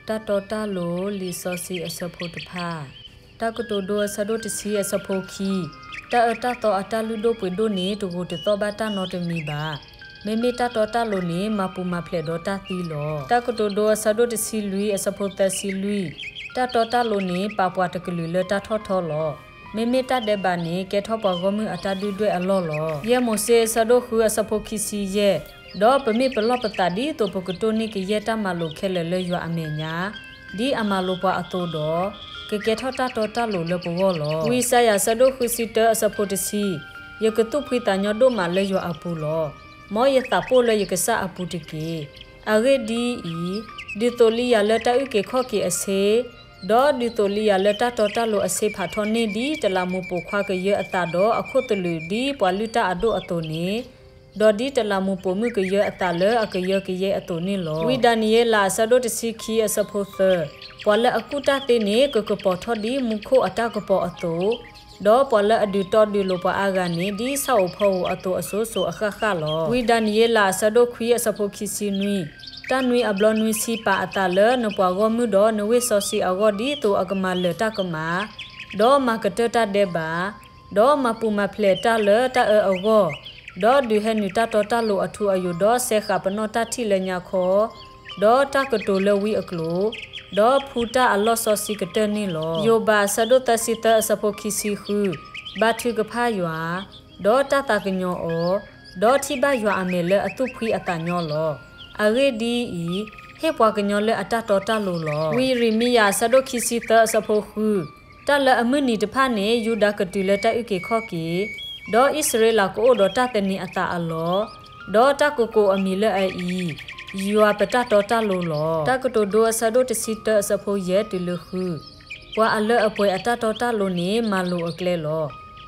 တၢ်တီတၢ်လိၤ လံာ်စီဆှံအဆၢဖိတဖၣ်. တၢ်ကတိၤဒိအဆၢဒိၣ်တဆံအဆၢဖိခံ, တၢ်အၢတၢ်သီအတၢ်လုၢ်ဒိၣ်ပှ့ၤဒိၣ်န့ၣ် တဂိာ်တသီၣ်ဘၣ်တၢ်နီတမံၤဘၣ်. မ့မ့ၢ်တၢ်တီတၢ်လိၤန့ၣ် မၤပူၤမၤဖျဲးဒီးတၢ်သံလီၤ. တၢ်ကတိၤဒိအဆၢဒိၣ်တဆံလွံၢ်အဆၢဖိသၢဆံလွံၢ်, တၢ်တီတၢ်လိၤန့ၣ် ပာ်ပှၤတကလုာ်လၢတၢ်ထီၣ်ထီလီၤ. မ့မ့ၢ်တၢ်ဒဲးဘးန့ၣ် ကဲထီၣ်ပှၤဂီၢ်မုၢ်အတၢ်ဒုၣ်ဒွဲၣ်အလီၢ်လီၤ. ယဲၢ်မိၤၡ့အဆၢဒိၣ်ဃုအဆၢဖိခံဆံယဲၢ်, ဒီးပမ့ၢ်ပလီၢ်ပသးဒ်သိးပကတိၢ်န့ၢ်ကယဲၢ်တၢ်မၤလိာ်ခဲလၢာ်လၢယွၤအမဲာ်ညါ, ဒ်အမၤလိာ်ပှၤအသိးဒီး, ကကဲထီၣ်တၢ်တီတၢ်လိၤလၢပဂီၢ်လီၤ. ဝံယၡါယၤအဆၢဒိၣ်ဃုဆံတၢအဆၢဖိတဆံ, ယကသူၣ်ဖှံသးညီဒိၣ်မးလၢယွၤအပူၤလီၤ. မ်ယသးပှၢ်လၢယကစၢ်အပူၤတက့ၢ်. အဂ့ၢ်ဒ်အံၤ, ဒုးသိးလံယၤလၢတၢ်အုၣ်က့ၤခီၣ်က့ၤအဆ့, ဒီးဒုးသိးလံယၤလၢတၢ်တီတၢ်လိၤအဆ့ဖးထီန့ၢ် ဒ်တလးမူးပိာ်ခွါကယၢအသးဒီးအခိၣ်သလုးဒ်ပှၤလုၢ်တၢ်အဒိၣ်အသိးန့ၣ်, ဒီးဒ်တလးမူးပိာ်မုၣ်ကယၢအသးလၢအကယၢကယဲအသိးန့ၣ်လီၤ. ဝံဒၤနံးယ့လးအဆၢဒိၣ်တဆံခံအဆၢဖိသၢ, ပှၤလၢအကူၣ်တၢ်သ့န့ၣ် ကကပီၤထီၣ်ဒ်မူခိၣ်အတၢ်ကပီၤအသိး, ဒီးပှၤလၢအဒုးတီဒုးလိၤပှၤအါဂၤန့ၣ် ဒ်ဆၣ်ဧိၤဖီဧိၤအသိးအစိၤစိၤအဃၣ်ဃၣ်လီၤ. ဝံဒၤနံးယ့လးအဆၢဒိၣ်ခွံအဆၢဖိခံဆံနွံ, တၢ်နွံအဘျီနွံဆံပာ်အသးလၢနပှၤဂီၢ်မုၢ်ဒီးနဝ့ၢ်စီဆှံအဂီၢ် ဒ်သိးအကမၤလၢာ်တၢ်ကမၣ်, ဒီးမၤကတၢၢ်တၢ်ဒဲးဘး, ဒီးမၤပူၤမၤဖျဲးတၢ်လၢတၢ်အၢအဂီၢ်, ဒီးဒုးဟဲနုာ်တၢ်တီတၢ်လိၤအထူအယိာ် ဒီးစဲဃာ်ပနီၣ်တၢ်ထံၣ်လၢညါခီ, ဒီးတၢ်ကတိၤလၢဝံအကျိၤ, ဒီးဖှူတၢ်အလီၢ်စီဆှံကတၢၢ်န့ၣ်လီၤ. ယိၤဘးအဆၢဒိၣ်သၢဆံသၢအဆၢဖိခံဆံဃု, ဘါထုကဖၣ်ယွၤ, ဒီးတၢ်သးကညီၤအီၤ, ဒီးထံၣ်ဘၣ်ယွၤအမဲာ်လၢအသူၣ်ဖှံအသးညီလီၤ. အဂ့ၢ်ဒ်အံၤ, ဟ့ၣ်ပှၤကညီလၢအတၢ်တီတၢ်လိၤလီၤ. ဝံယံးရမံယၤအဆၢဒိၣ်ခံဆံသၢအဆၢဖိဃု, တၢ်လၢအမုၢ်နံၤတဖၣ်န့ၣ် ယူဒၤကတုၤလၢတၢ်အုၣ်က့ၤခီၣ်က့ၤ, ဒီးအံၣ်စရ့လးကအိၣ်ဒီးတၢ်သန့ၤအသးအလီၢ်, ဒီးတၢ်ကကိးအမံၤလၢအအံၤ, ယွၤပတၢ်တီတၢ်လိၤလီၤ. တၢ်ကတိၤဒိအဆၢဒိၣ်တဆံတၢအဆၢဖိယဲၢ်တုၤလၢဃု, ပှၤအလၢအပှဲၤအတၢ်တီတၢ်လိၤန့ၣ် မၤလိာ်အကျဲလီၤ.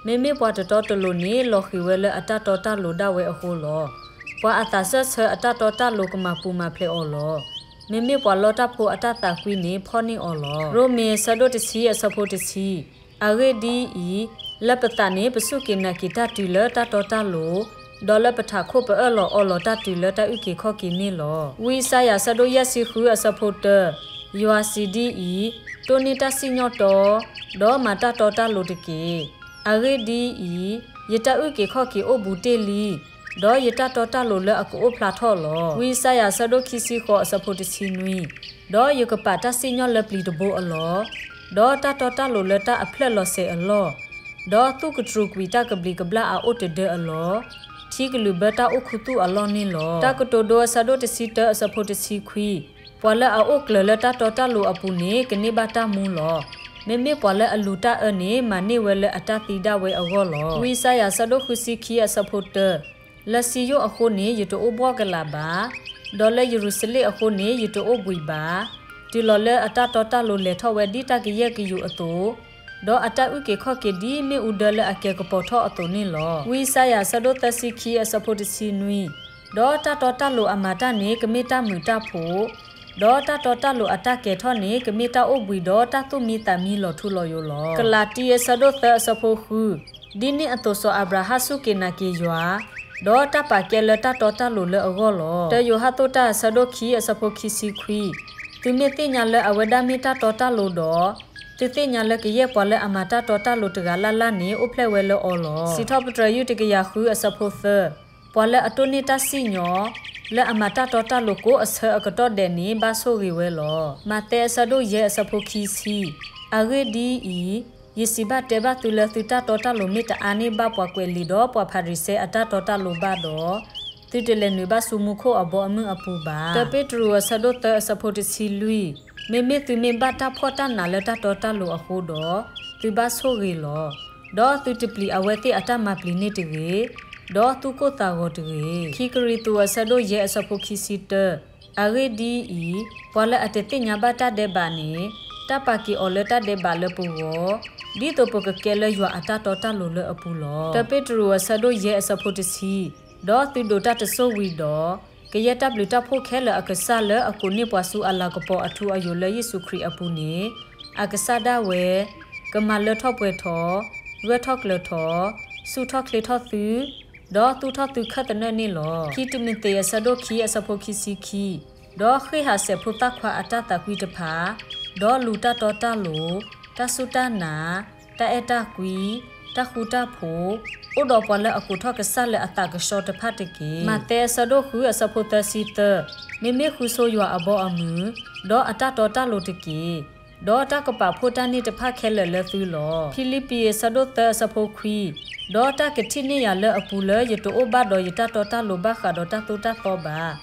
မ့မ့ၢ်ပှၤတတီတလိၤန့ၣ် လီၤဃံၤဝဲလၢအတၢ်တီတၢ်လိၤဒၣ်ဝဲအဃိလီၤ. ပှၤအသးစၢၢ်ဆၢအတၢ်တီတၢ်လိၤကမၤပူၤမၤဖျဲးအီၤလီၤ. မ့မ့ၢ်ပှၤလီတၢ်ဖိအတၢ်သးကွံန့ၣ် ဖီၣ်န့ၢ်အီၤလီၤ. ရိမ့ၤအဆၢဒိၣ်တဆံအဆၢဖိတဆံ, အဂ့ၢ်ဒ်အံၤ, လၢပသးန့ၣ် ပစူၢ်က့ၤနာ်က့ၤတၢ်တုၤလၢတၢ်တီတၢ်လိၤ, ဒီးလၢပထးခိၣ်ပအၢၣ်လီၤအီလီၤတၢ်တုၤလၢတၢ်အုၣ်က့ၤခီၣ်က့ၤန့ၣ်လီၤ. ဝံယၡါယၤအဆၢဒိၣ်ယဲၢ်ဆံဃုအဆၢဖိတၢ, ယွၤစံးဒ်အံၤ, တိၢ်န့ၢ်တၢ်စံၣ်ညီၣ်တီ, ဒီးမၤတၢ်တီတၢ်လိၤတက့ၢ်. အဂ့ၢ်ဒ်အံၤ, ယတၢ်အုၣ်က့ၤခီၣ်က့ၤအိၣ်ဘူးတ့ၢ်လံ, ဒီးယတၢ်တီတၢ်လိၤလၢအကအိၣ်ဖျါထီၣ်လီၤ. ဝံယၡါယၤအဆၢဒိၣ်ခံဆံဃိးအဆၢဖိတဆံနွံ, ဒီးယကပာ်တၢ်စံၣ်ညီၣ်လၢပျံၤတဘိအလီၢ်, ဒီးတၢ်တီတၢ်လိၤလၢတၢ်အဖျၢၣ်လီၤစဲၤအလီၢ်, ဒီးသူၣ်ကတြူာ်ကွံာ်တၢ်ကဘျံးကဘျၣ်အအိၣ်တဒၢအလီၢ်, ထံကလုာ်ဘၢတၢ်အိၣ်ခူသူၣ်အလီၢ်န့ၣ်လီၤ. တၢ်ကတိၤဒိအဆၢဒိၣ်တဆံတၢအဆၢဖိတဆံခွံ, ပှၤလၢအအိၣ်ကျၢၤလၢတၢ်တီတၢ်လိၤအပူၤန့ၣ် ကန့ၢ်ဘၣ်တၢ်မူလီၤ. မ့မ့ၢ်ပှၤလၢအလူၤတၢ်အၢန့ၣ် မၤန့ၢ်ဝဲလၢအတၢ်သံဒၣ်ဝဲအဂီၢ်လီၤ. ဝံယၡါယၤအဆၢဒိၣ်ဃုဆံခံအဆၢဖိတၢ, လၢစံယိၣ်အဃိန့ၣ် ယတအိၣ်ဘှီၣ်ကလာ်ဘၣ်, ဒီးလၢယရူၤၡလ့ၣ်အဃိန့ၣ် ယတအိၣ်ဘှံးဘၣ်, တုၤလီၤလၢအတၢ်တီတၢ်လိၤလဲၤထီၣ်ဝဲဒ်တၢ်ကယဲၢ်ကယူၤအသိး, ဒီးအတၢ်အုၣ်က့ၤခီၣ်က့ၤဒ်မ့ၣ်အူဒၢလၢအကဲၤကပီၤထီၣ်အသိးန့ၣ်လီၤ. ဝံယၡါယၤအဆၢဒိၣ်သၢဆံခံအဆၢဖိတဆံနွံ, ဒီးတၢ်တီတၢ်လိၤအမၤတၢ်န့ၣ် ကမ့ၢ်တၢ်မုာ်တၢ်ဖိး, ဒီးတၢ်တီတၢ်လိၤအတၢ်ကဲၤထီၣ်န့ၣ် ကမ့ၢ်တၢ်အိၣ်ဘှံးဒီးတၢ်သူၣ်မံသးမံလီၤထူလီၤယိာ်လီၤ. ကလၤတံအဆၢဒိၣ်သၢအဆၢဖိဃု, ဒ်န့ၣ်အသိးစီၤအၤဘြၤဟၣ်စူၢ်က့ၤနာ်က့ၤယွၤ, ဒီးတၢ်ပာ်ကဲလၢတၢ်တီတၢ်လိၤလၢအဂီၢ်လီၤ. တၢယိၤဟၣ်သိၣ်တၢ်အဆၢဒိၣ်ခံအဆၢဖိခံဆံခွံ, သုမ့ၢ်သ့ၣ်ညါလၢအဝဲဒၣ်မ့ၢ်တၢ်တီတၢ်လိၤဒီး, သုသ့ၣ်ညါလၢကယဲၢ်ပှၤလၢအမၤတၢ်တီတၢ်လိၤတဂၤလၢ်လၢ်န့ၣ် အိၣ်ဖျဲၣ်ဝဲလၢအီၤလီၤ. စံးထီၣ်ပတြၢၤယုၢ်တကယၤဃုအဆၢဖိသၢ, ပှၤလၢအတိၢ်န့ၢ်တၢ်စံၣ်ညီၣ်, လၢအမၤတၢ်တီတၢ်လိၤကိးအဆၢအကတီၢ်ဒဲးန့ၣ် ဘၣ်ဆိၣ်ဂ့ၤဝဲလီၤ. မးသဲအဆၢဒိၣ်ယဲၢ်အဆၢဖိခံဆံ, အဂ့ၢ်ဒ်အံၤ, ယစံးဘၣ်တဲဘၣ်သုလၢသုတၢ်တီတၢ်လိၤမ့ၢ်တအါန့ၢ်ဘၣ်ပှၤကွဲးလံာ်ဒီးပှၤဖၤရံၤၡဲအတၢ်တီတၢ်လိၤဘၣ်ဒီး, သုတလဲၤနုာ်ဘၣ်ဆူမူခိၣ်အဘီအမုၢ်အပူၤဘၣ်. တၢပ့းတရူးအဆၢဒိၣ်သၢအဆၢဖိတဆံလွံၢ်, မ့မ့ၢ်သုမ့ၢ်ဘၣ်တၢ်ဖှီၣ်တၢ်နးလၢတၢ်တီတၢ်လိၤအဃိဒီး, သုဘၣ်ဆိၣ်ဂ့ၤလီၤ. ဒီးသုတပျံၤအဝဲသ့ၣ်အတၢ်မၤပျံၤန့ၣ်တဂ့ၤ, ဒီးသူၣ်ကိၢ်သးဂီၤတဂ့ၤ. ခံကရံၣ်သူးအဆၢဒိၣ်ယဲၢ်အဆၢဖိခံဆံတၢ, အဂ့ၢ်ဒ်အံၤ, ပှၤလၢအတသ့ၣ်ညါဘၣ်တၢ်ဒဲးဘးန့ၣ်, တၢ်ပာ်က့ၤအီၤလၢတၢ်ဒဲးဘးလၢပဂီၢ်, ဒ်သိးပကကဲလၢယွၤအတၢ်တီတၢ်လိၤလၢအပူၤလီၤ. တၢပ့းတရူးအဆၢဒိၣ်ယဲၢ်အဆၢဖိတဆံ, ဒီးသုဒိးတၢ်တစိၢ်ဝံၤဒီး, ကယဲၢ်တၢ်ဘျုးတၢ်ဖှိၣ်ခဲလၢာ်အကစၢ်လၢအကိးန့ၢ်ပှၤဆူအလၤကပီၤအထူအယိာ်လၢယ့ၣ်ၡူးခရံာ်အပူၤန့ၣ်, အကစၢ်ဒၣ်ဝဲ, ကမၤလၢထီၣ်ပှဲၤထီၣ်, ဂၢၢ်ထီၣ်ကျၢၤထီၣ်, ဆူၣ်ထီၣ်ချ့ထီၣ်သု, ဒီးသူၣ်ထီၣ်သုခၢၣ်သနၢၣ်န့ၣ်လီၤ. ခံတံၤမသ့းအဆၢဒိၣ်ခံအဆၢဖိခံဆံခံ, ဒီးဃ့ၢ်ဟးစဲးဖိသၣ်ခွါအတၢ်သးကွံတဖၣ်, ဒီးလူၤတၢ်တီတၢ်လိၤ, တၢ်စူၢ်တၢ်နာ်, တၢ်အဲၣ်တၢ်ကွံ, တၢ်ဃူတၢ်ဖိး, အိၣ်ဒီးပှၤလၢအကိးထီၣ်ကစၢ်လၢအသးကဆှီတဖၣ်တက့ၢ်. မးသဲအဆၢဒိၣ်ဃုအဆၢဖိသၢဆံသၢ, မ့မ့ၢ်ဃုဆိယွၤအဘီအမုၢ်, ဒီးအတၢ်တီတၢ်လိၤတက့ၢ်. ဒီးတၢ်ကပာ်ဖှိၣ်တၢ်န့ၢ်တဖၣ်ခဲလၢာ်လၢသုလီၤ. ဖံလံးပံးအဆၢဒိၣ်သၢအဆၢဖိခွံ, ဒီးတၢ်ကထံၣ်န့ၢ်ယၤလၢအပူၤလၢယတအိၣ်ဘၣ်ဒီးယတၢ်တီတၢ်လိၤဘၣ်ဃးဒီးတၢ်သိၣ်တၢ်သီဘၣ်.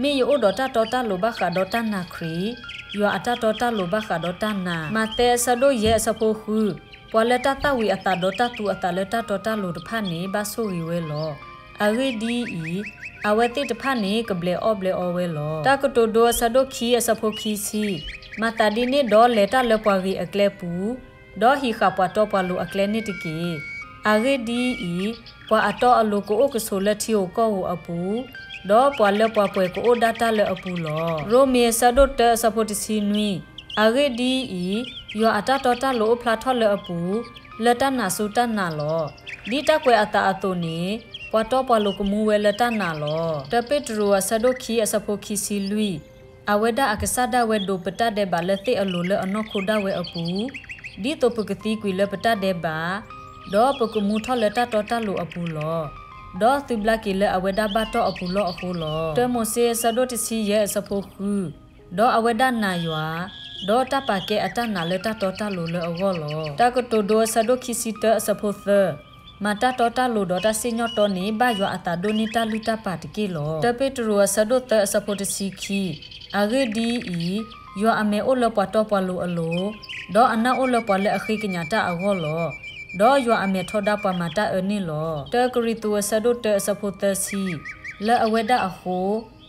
မ့ၢ်ယအိၣ်ဒီးတၢ်တီတၢ်လိၤဘၣ်ဃးဒီးတၢ်နာ်ခရံာ်, ယွၤအတၢ်တီတၢ်လိၤဘၣ်ဃးဒီးတၢ်နာ်. မးသဲအဆၢဒိၣ်ယဲၢ်အဆၢဖိဃု, ပှၤလၢတၢ်သၣ်ဝံၤအသးဒီးတၢ်သူအသးလၢတၢ်တီတၢ်လိၤတဖၣ်န့ၣ် ဘၣ်ဆိၣ်ဂ့ၤဝဲလီၤ. အဂ့ၢ်ဒ်အံၤ, အဝဲသ့ၣ်တဖၣ်န့ၣ် ကဘျဲးအီၣ်ဘျဲးအီဝဲလီၤ. တၢ်ကတိၤဒိအဆၢဒိၣ်ခံအဆၢဖိခံဆံ, မၤသးဒ်န့ၣ်ဒီးလဲၤတၢ်လၢပှၤဂ့ၤအကျဲပူၤ, ဒီးဟံးဃာ်ပှၤတီပှၤလိၤအကျဲန့ၣ်တက့ၢ်. အဂ့ၢ်ဒ်အံၤ, ပှၤအတီအလိၤကအိၣ်ကဆိးလၢထံဧိၤကီၢ်ဧိၤအပူၤ, ဒီးပှၤလၢပှၤပှဲၤကအိၣ်ဒၣ်တၢ်လၢအပူၤလီၤ. ရိမ့ၤအဆၢဒိၣ်တၢအဆၢဖိတဆံနွံ, အဂ့ၢ်ဒ်အံၤ, ယွၤအတၢ်တီတၢ်လိၤအိၣ်ဖျါထီၣ်လၢအပူၤ, လၢတၢ်နာ်စူၢ်တၢ်နာ်လီၤ. ဒ်တၢ်ကွဲးအသးအသိးန့ၣ်, ပှၤတီပှၤလိၤကမူဝဲလၢတၢ်နာ်လီၤ. တၢပ့းတရူးအဆၢဒိၣ်ခံအဆၢဖိခံဆံလွံၢ်, အဝဲဒၣ်အကစၢ်ဒၣ်ဝဲဒိးပတၢ်ဒဲးဘးလၢသ့ၣ်အလိၤလၢအနီၢ်ခိဒၣ်ဝဲအပူၤ, ဒ်သိးပကသံကွံာ်လၢပတၢ်ဒဲးဘး, ဒီးပကမူထီၣ်လၢတၢ်တီတၢ်လိၤအပူၤလီၤ. ဒီးသုဘျါက့ၤလၢအဝဲဒၣ်ဘၣ်တီၢ်အပူၤလီၢ်အဃိလီၤ. တၢမိၤၡ့အဆၢဒိၣ်တဆံယဲၢ်အဆၢဖိဃု, ဒီးအဝဲဒၣ်နာ်ယွၤ, ဒီးတၢ်ပာ်ကဲအတၢ်နာ်လၢတၢ်တီတၢ်လိၤလၢအဂီၢ်လီၤ. တၢ်ကတိၤဒိအဆၢဒိၣ်ခံဆံတၢအဆၢဖိသၢ, မၤတၢ်တီတၢ်လိၤဒီးတၢ်စံၣ်ညီၣ်တီန့ၣ် ဘၣ်ယွၤအသးဒိၣ်န့ၢ်တၢ်လုၢ်တၢ်ပာ်တက့ၢ်လီၤ. တၢပ့းတရူးအဆၢဒိၣ်သၢအဆၢဖိတဆံခံ, အဂ့ၢ်ဒ်အံၤ, ယွၤအမဲာ်အိၣ်လၢပှၤတီပှၤလိၤအလိၤ, ဒီးအနၢ်အိၣ်လၢပှၤလၢအဃ့ကညးတၢ်အဂီၢ်လီၤ. ဒီးယွၤအမဲာ်ထီဒါပှၤမၤတၢ်အၢန့ၣ်လီၤ. တၢကရံၣ်သူးအဆၢဒိၣ်တၢအဆၢဖိသၢဆံ, လၢအဝဲဒၣ်အဃိ,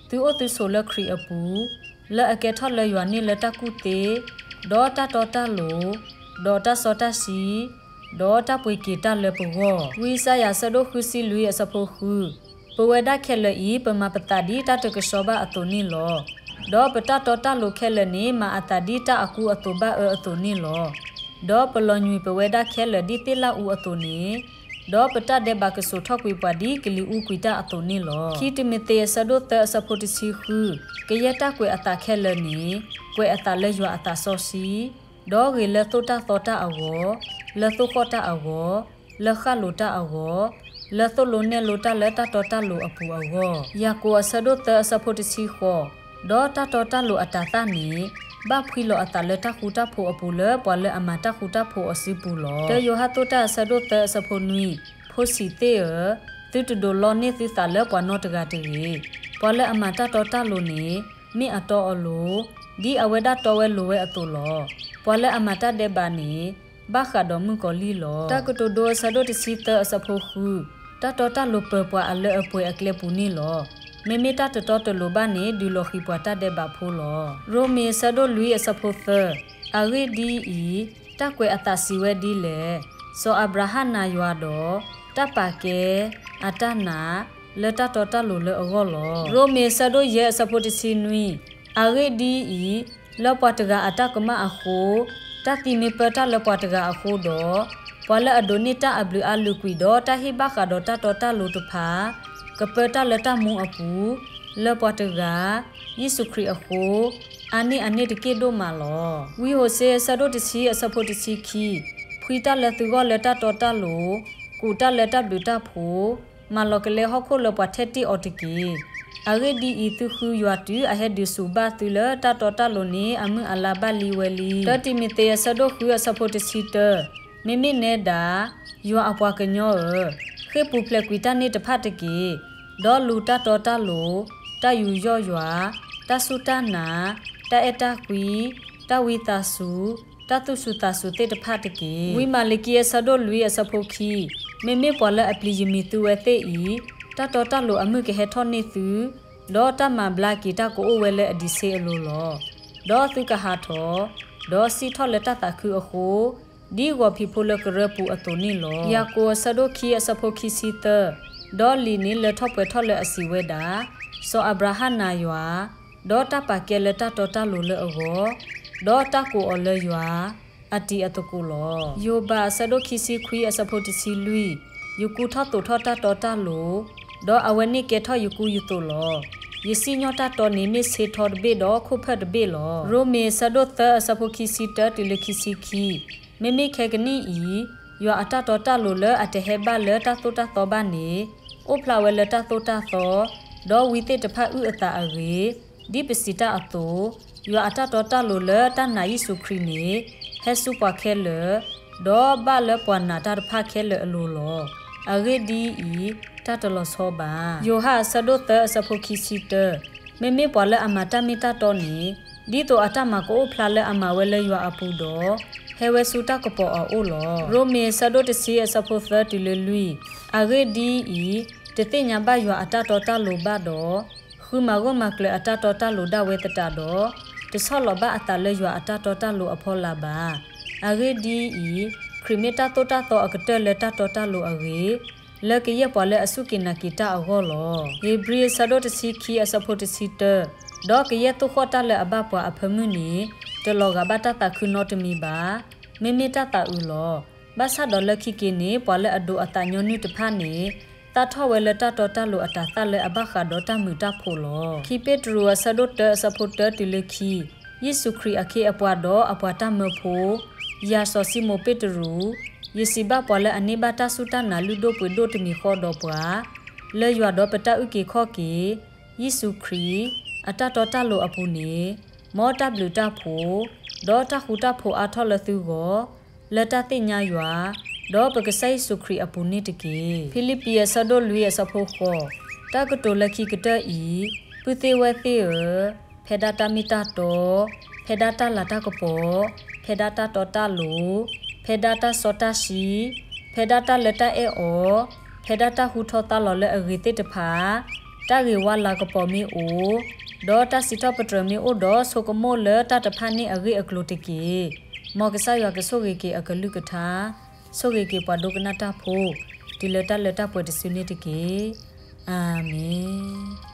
သုအိၣ်သုဆိးလၢခရံာ်အပူၤ, လၢအကဲထီၣ်လၢယွၤန့ၢ်လၢတၢ်ကူၣ်သ့, ဒီးတၢ်တီတၢ်လိၤ, ဒီးတၢ်စီတၢ်ဆှံ, ဒီးတၢ်ပှ့ၤက့ၤတၢ်လၢပဂီၢ်. ဝံယၡါယၤအဆၢဒိၣ်ဃုဆံလွံၢ်အဆၢဖိဃု, ပဝဲဒၣ်ခဲလၢာ်အံၤ ပမၤပသးဒ်တၢ်တကဆှီဘၣ်အသိးန့ၣ်လီၤ. ဒီးပတၢ်တီတၢ်လိၤခဲလၢာ်န့ၣ် မၤအသးဒ်တၢ်အကူအသိးဘၣ်အၢအသိးန့ၣ်လီၤ. ဒီးပလီၤညွံးပဝဲဒၣ်ခဲလၢာ်ဒ်သ့ၣ်လၣ်အူအသိးန့ၣ်, ဒီးပတၢ်ဒဲးဘးကစိာ်ထီၣ်ကွံာ်ပှၤဒ်ကလံၤအူကွံာ်တၢ်အသိးန့ၣ်လီၤ. ခံတံၤမသ့းအဆၢဒိၣ်သၢအဆၢဖိတဆံဃု, ကယဲၢ်တၢ်ကွဲးအသးခဲလၢာ်န့ၣ်, ကွဲးအသးလၢယွၤအသးစီဆှံ, ဒီးဂ့ၤလၢသိၣ်တၢ်သီတၢ်အဂီၢ်, လၢသိၣ်ဃီၣ်တၢ်အဂီၢ်, လၢဃၣ်လိၤတၢ်အဂီၢ်, လၢသိၣ်လိနဲၣ်လိတၢ်လၢတၢ်တီတၢ်လိၤအပူၤအဂီၢ်. ယၤကိာ်အဆၢဒိၣ်သၢအဆၢဖိတဆံဃိး, ဒီးတၢ်တီတၢ်လိၤအတၤသၣ်န့ၣ်, ဘၣ်ဖှံလီၤအသးလၢတၢ်ဃူတၢ်ဖိးအပူၤလၢပှၤလၢအမၤတၢ်ဃူတၢ်ဖိးအစုပူၤလီၤ. တၢယိၤဟၣ်သိၣ်တၢ်အဆၢဒိၣ်သၢအဆၢဖိနွံ, ဖိဆံးသ့ၣ်ဧၢ, သုတဒိးလီန့ၢ်သုသးလၢပှၤနီတဂၤတဂ့ၤ. ပှၤလၢအမၤတၢ်တီတၢ်လိၤန့ၣ်, မ့ၢ်အတီအလိၤ, ဒ်အဝဲဒၣ်တီဝဲလိၤဝဲအသိးလီၤ. ပှၤလၢအမၤတၢ်ဒဲးဘးန့ၣ်, ဘၣ်ဃးဒီးမုၣ်ကီၤလံၢ်လီၤ. တၢ်ကတိၤဒိအဆၢဒိၣ်တဆံသၢအဆၢဖိဃု, တၢ်တီတၢ်လိၤပၢၤပှၤအလၢအပှဲၤအကျဲပူၤန့ၣ်လီၤ. မ့မ့ၢ်တၢ်တတီတလိၤဘၣ်န့ၣ် ဒုးလီၤဃံၤပှၤတၢ်ဒဲးဘးဖိလီၤ. ရိမ့ၤအဆၢဒိၣ်လွံၢ်အဆၢဖိသၢ, အဂ့ၢ်ဒ်အံၤ, တၢ်ကွဲးအသးစံးဝဲဒ်လဲၣ်. စီၤအၤဘြၤဟၣ်နာ်ယွၤဒီး, တၢ်ပာ်ကဲ, အတၢ်နာ်, လၢတၢ်တီတၢ်လိၤလၢအဂီၢ်လီၤ. ရိမ့ၤအဆၢဒိၣ်ယဲၢ်အဆၢဖိတဆံနွံ, အဂ့ၢ်ဒ်အံၤ, လၢပှၤတဂၤအတၢ်ကမၣ်အဃိ, တၢ်သံမ့ၢ်ပၢတၢ်လၢပှၤတဂၤအဃိဒီး, ပှၤလၢအဒိးန့ၢ်တၢ်အဘျုးအါလုာ်ကွံာ်ဒီးတၢ်ဟ့ၣ်ဘၣ်ဃးဒီးတၢ်တီတၢ်လိၤတဖၣ်, ကပၢတၢ်လၢတၢ်မူအပူၤ, လၢပှၤတဂၤ, ယ့ၣ်ၡူးခရံာ်အဃိ, အါန့ၢ်အန့ၣ်တက့ၢ်ဒိၣ်မးလီၤ. ဝံဟိၤၡ့အဆၢဒိၣ်တဆံအဆၢဖိတဆံခံ, ဖှံတၢ်လၢသုဂီၢ်လၢတၢ်တီတၢ်လိၤ, ကူးတၢ်လၢတၢ်ဘျုးတၢ်ဖှိၣ်, မၤလီၤကလဲဟီၣ်ခိၣ်လၢပှၤထဲတ့ၢ်အီၤတက့ၢ်. အဂ့ၢ်ဒ်အံၤ, သုဃုယွၤတုၤအဟဲဒုးဆူၣ်ဘၣ်သုလၢတၢ်တီတၢ်လိၤန့ၣ် အမုၢ်အလါဘၣ်လံဝဲလံ. တၢတံၤမသ့းအဆၢဒိၣ်ဃုအဆၢဖိတဆံတၢ, မ့မ့ၢ်နဲဒၣ်, ယွၤအပှၤကညီဧၢ, ဃ့ၢ်ပူၤဖျဲးကွံာ်တၢ်န့ၣ်တဖၣ်တက့ၢ်. ဒီးလူၤတၢ်တီတၢ်လိၤ, တၢ်ယူးယီၣ်ယွၤ, တၢ်စူၢ်တၢ်နာ်, တၢ်အဲၣ်တၢ်ကွံ, တၢ်ဝံသးစူၤ, တၢ်သူၣ်စူၤသးစူၤသ့ၣ်တဖၣ်တက့ၢ်. ဝံမၤလကံအဆၢဒိၣ်လွံၢ်အဆၢဖိခံ, မ့မ့ၢ်ပှၤလၢအပျံၤယမံၤသုဝဲသ့ၣ်အံၤ, တၢ်တီတၢ်လိၤအမုၢ်ကဟဲထီၣ်န့ၢ်သု, ဒီးတၢ်မၤဘျါက့ၤတၢ်ကအိၣ်ဝဲလၢအဒံးဆ့အလိၤလီၤ. ဒီးသုကဟးထီၣ်, ဒီးစံၣ်ထီၣ်လၢတၢ်သးခုအဃိ, ဒ်ဂီၤဖံးဖိလၢကရၢပူၤအသိးန့ၣ်လီၤ. ယၤကိာ်အဆၢဒိၣ်ခံအဆၢဖိခံဆံသၢ, ဒီးလံာ်န့ၣ်လၢထီၣ်ပှဲၤထီၣ်လၢအစံးဝဲဒၣ်, စီၤအၤဘြၤဟၣ်နာ်ယွၤ, ဒီးတၢ်ပာ်ကဲလၢတၢ်တီတၢ်လိၤလၢအဂီၢ်, ဒီးတၢ်ကိးအီၤလၢယွၤ, အတံၤအသကိးလီၤ. ယိၤဘးအဆၢဒိၣ်ခံဆံခွံအဆၢဖိတဆံလွံၢ်, ယကူထီၣ်သိးထီၣ်တၢ်တီတၢ်လိၤ, ဒီးအဝဲန့ၣ်ကဲထီၣ်ယကူယသိးလီၤ. ယစံၣ်ညီၣ်တၢ်တီန့ၣ် မ့ၢ်ဆ့ထီတဘ့ၣ်ဒီးခိၣ်ဖၢၣ်တဘ့ၣ်လီၤ. ရိမ့ၤအဆၢဒိၣ်သၢအဆၢဖိခံဆံတၢတုၤလၢခံဆံခံ, မ့မ့ၢ်ခဲကနံၣ်အံၤ, ယွၤအတၢ်တီတၢ်လိၤလၢအတဟဲဘၣ်လၢတၢ်သိၣ်တၢ်သီဘၣ်န့ၣ်, အိၣ်ဖျါဝဲလၢတၢ်သိၣ်တၢ်သီ, ဒီးဝံသ့ၣ်တဖၣ်အုၣ်အသးအဂ့ၢ်, ဒ်ပစံးတၢ်အသိး, ယွၤအတၢ်တီတၢ်လိၤလၢတၢ်နာ်ယ့ၣ်ၡူးခရံာ်န့ၣ်, ဟဲဆူပှၤခဲလၢာ်, ဒီးဘၣ်လၢပှၤနာ်တၢ်တဖၣ်ခဲလၢာ်အလိၤလီၤ. အဂ့ၢ်ဒ်အံၤ, တၢ်တလီၤဆီဘၣ်. ယိၤဟၣ်အဆၢဒိၣ်သၢအဆၢဖိခံဆံတၢ, မ့မ့ၢ်ပှၤလၢအမၤတၢ်မ့ၢ်တၢ်တီန့ၣ်, ဒ်သိးအတၢ်မၤကအိၣ်ဖျါလၢအမၤဝဲလၢယွၤအပူၤဒီး, ဟဲဝဲဆူတၢ်ကပီၤအအိၣ်လီၤ. ရိမ့ၤအဆၢဒိၣ်တဆံအဆၢဖိသၢတုၤလၢလွံၢ်, အဂ့ၢ်ဒ်အံၤ, တသ့ၣ်ညါဘၣ်ယွၤအတၢ်တီတၢ်လိၤဘၣ်ဒီး, ဃုမၤဂၢၢ်မၤကျၢၤအတၢ်တီတၢ်လိၤဒၣ်ဝဲသတးဒီး, တဆီၣ်လီၤဘၣ်အသးလၢယွၤအတၢ်တီတၢ်လိၤအဖီလာ်ဘၣ်. အဂ့ၢ်ဒ်အံၤ, ခရံာ်မ့ၢ်တၢ်သိၣ်တၢ်သီအကတၢၢ်လၢတၢ်တီတၢ်လိၤအဂ့ၢ်, လၢကယဲၢ်ပှၤလၢအစူၢ်က့ၤနာ်က့ၤတၢ်အဂီၢ်လီၤ. ဧ့ၤဘြံၤအဆၢဒိၣ်တဆံခံအဆၢဖိတဆံတၢ, ဒီးကယဲၢ်သိၣ်ဃီၣ်တၢ်လၢအဘၣ်ပှၤအဖၢမုၢ်န့ၣ်, တလီၤဂာ်ဘၣ်တၢ်သးခုနီတမံၤဘၣ်. မ့မ့ၢ်တၢ်သးအုးလီၤ. ဘၣ်ဆၣ်ဒီးလၢခံက့ၤန့ၣ် ပှၤလၢအဒိးအသးညီနုၢ်တဖၣ်န့ၣ်, သၣ်ထီၣ်ဝဲလၢတၢ်တီတၢ်လိၤအတၤသၣ်လၢအဘၣ်ဃးဒီးတၢ်မုာ်တၢ်ဖိးလီၤ. ခံပ့းတရူးအဆၢဒိၣ်တၢအဆၢဖိတၢတုၤလၢခံ, ယ့ၣ်ၡူးခရံာ်အခ့အပှၤဒီးအပှၤတၢ်မၢဖိ, ယၤစီၤၡံမိၣ်ပ့းတရူး, ယစံးဘၣ်ပှၤလၢအန့ၢ်ဘၣ်တၢ်စူၢ်တၢ်နာ်လုၢ်ဒိၣ်ပှ့ၤဒိၣ်တမံၤဃီဒီးပှၤ, လၢယွၤဒီးပတၢ်အုၣ်က့ၤခီၣ်က့ၤ, ယ့ၣ်ၡူးခရံာ်, အတၢ်တီတၢ်လိၤအပူၤန့ၣ်, မ်တၢ်ဘျုးတၢ်ဖှိၣ်, ဒီးတၢ်ဃူတၢ်ဖိးအါထီၣ်လၢသုဂီၢ်, လၢတၢ်သ့ၣ်ညါယွၤ, ဒီးပကစၢ်ယ့ၣ်ၡူးခရံာ်အပူၤန့ၣ်တက့ၢ်. ဖံလံးပံၤအဆၢဒိၣ်လွံၢ်အဆၢဖိဃိး, တၢ်ကတိၤလၢခံကတၢၢ်အံၤ, ပုၢ်သ့ၣ်ဝဲၢ်သ့ၣ်ဧၢ, ဖဲဒၣ်တၢ်မ့ၢ်တၢ်တီ, ဖဲဒၣ်တၢ်လၤတၢ်ကပီၤ, ဖဲဒၣ်တၢ်တီတၢ်လိၤ, ဖဲဒၣ်တၢ်စီတၢ်ဆှံ, ဖဲဒၣ်တၢ်လၢတၢ်အဲၣ်အီၤ, ဖဲဒၣ်တၢ်ဟူထီၣ်သါလီၤလၢအဂ့ၤသ့ၣ်တဖၣ်, တၢ်ဂ့ၤဝါလၤကပီၤမ့ၢ်အိၣ်, ဒီးတၢ်စံးထီၣ်ပတြၢၤမ့ၢ်အိၣ်ဒီးဆိကမိၣ်လၢတၢ်တဖၣ်န့ၣ်အဂ့ၢ်အကျိၤတက့ၢ်. မ်ကစၢ်ယွၤကဆိၣ်ဂ့ၤက့ၤအကလုၢ်ကထါ, ဆိၣ်ဂ့ၤက့ၤပှၤဒိကနၣ်တၢ်ဖိ, တုၤလၢတၢ်လၢတၢ်ပှဲၤတစုန့ၣ်တက့ၢ်. အၤမ့ၣ်.